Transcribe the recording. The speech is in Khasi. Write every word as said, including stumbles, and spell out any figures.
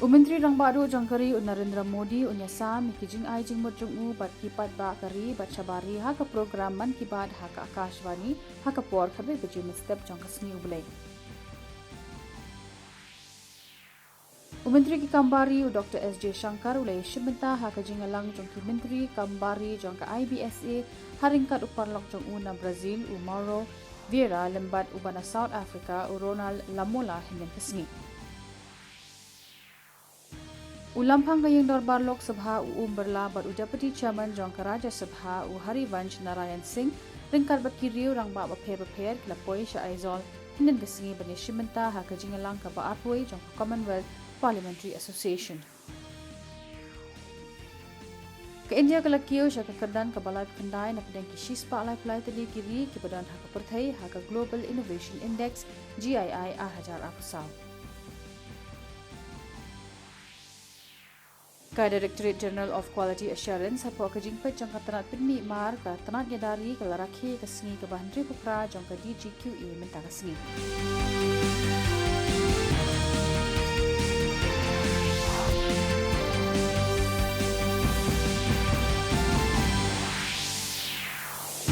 U Myntri Rangbah Duh jong ka ri u Narendra Modi un ïasam ïa ki jingai jingmut jong u bad ki paidbah ka ri bad shabar ri ha ka program Mann Ki Baat ha ka Akashvani ha ka por khatwei baje mynstep jong ka sngi U Blei. U Myntri ki kam bar ri u Doctor S Jaishankar u la ïashim bynta ha ka jingïalang jong ki Myntri kam bar ri jong ka I B S A ha ryngkat u paralok jong u na Brazil u Mauro Vieira lem bad uba na South Africa u Ronald Lamola hynnin ka sngi. U Lamphang ka Ïingdorbar Lok Sabha u Om Birla bad u Deputy Chairman jong ka Rajya Sabha u Harivansh Narayan Singh ryngkat bad ki riew rangbah bapher bapher ki la poi sha Aizawl hynnin ka sngi ban ïashim bynta ha ka jingïalang kaba arphew jong ka Commonwealth Parliamentary Association. Ka India ka la kiew sha ka kyrdan kaba laiphew khyndai na pdeng ki shispah laiphew lai tylli ki ri kiba don ha ka pyrthei ha ka Global Innovation Index, G I I, ar hajar arphew saw. Ka Directorate General of Quality Assurance hapoh ka jingpeit jong ka tnat pynmih mar ka tnat ïada ri ka la rakhe ïa ka sngi kaba hynriewphew phra jong ka D G Q A mynta ka sngi.